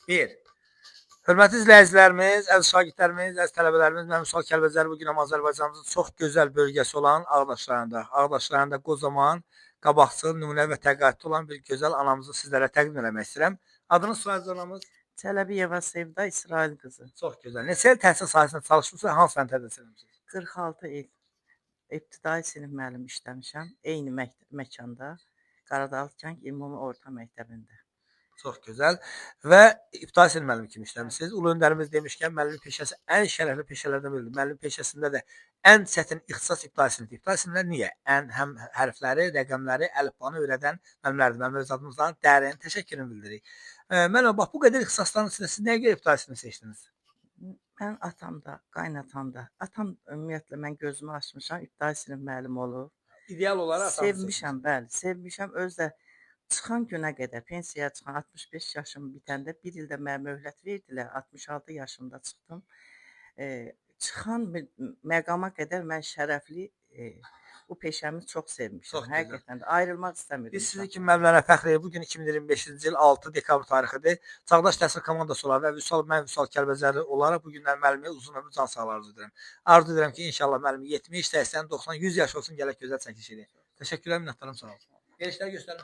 1. Hörmətli izləyicilərimiz, əziz şagirdlərimiz, əziz tələbələrimiz, mən Vüsal Kəlbəcərli bu gün Azərbaycanımızın çox gözəl bölgəsi olan Ağdaş rayonunda, Ağdaş rayonunda qocaman, qabaqcıl, nümunə və təqaüdlü olan bir gözəl anamızı sizlərə təqdim eləmək istəyirəm. Adınız, soyadınız anamız? Çələbiyeva Sevda İsrail qızı. Çox gözəl. Neçə il təhsil sahəsində çalışmısınız, hansı fənn tədris eləmisiniz? 46 il ibtidai sinif müəllimi işləmişəm. Eyni məkanda, Qaradağlı kənd Ümumi Orta Məktəbində. Çox gözəl. Və ibtidai sinif müəllimi kimi işləmisiniz. Ulu öndərimiz demişkən, müəllim peşəsi ən şərəfli peşələrdən biridir. Müəllim peşəsində də ən çətin ixtisas ibtidai sinifdir. İbtidai siniflər niyə? Ən həm hərfləri, rəqəmləri, əlifbanı öyrədən müəllimlərdir. Müəllim övladımızdan dərin təşəkkürünü bildiririk. Müəllim, bax bu qədər ixtisasların içində siz nəyə görə ibtidai sinif seçdiniz? Mən atam da, qaynatam da. Atam ümumiyyətlə mən gözümü açmışam, ibtidai sinif müəllimi olub. İdeal olaraq atanızı Sevmişəm, bəli, sevmişəm. Özü də çıxan günə qədər, pensiyaya çıxan 65 yaşım bitəndə bir ildə mənə möhlət verdilər. 66 yaşımda çıxdım. Çıxan məqama qədər mən şərəfli bu peşəmi çox sevmişəm. Çox gözəl. Həqiqətən də ayrılmaq istəmirdim. Biz sizi uşaqlardan. kimi müəllimlərə fəxr edirik. Bu gün 2025-ci il 6 dekabr tarixidir. Çağdaş Təhsil komandası olaraq və Vüsal, mən Vüsal Kəlbəcərli olaraq bu günlər müəllimiyə uzun ömür, can sağlığı arzu edirəm. Arzu edirəm ki, inşallah müəllimi 70, 80, 90, 100 yaş olsun, gələk gözəl çəkiliş edək. Təşəkkürlər, minnətdarım, sağ olun. Verişlər göstərin.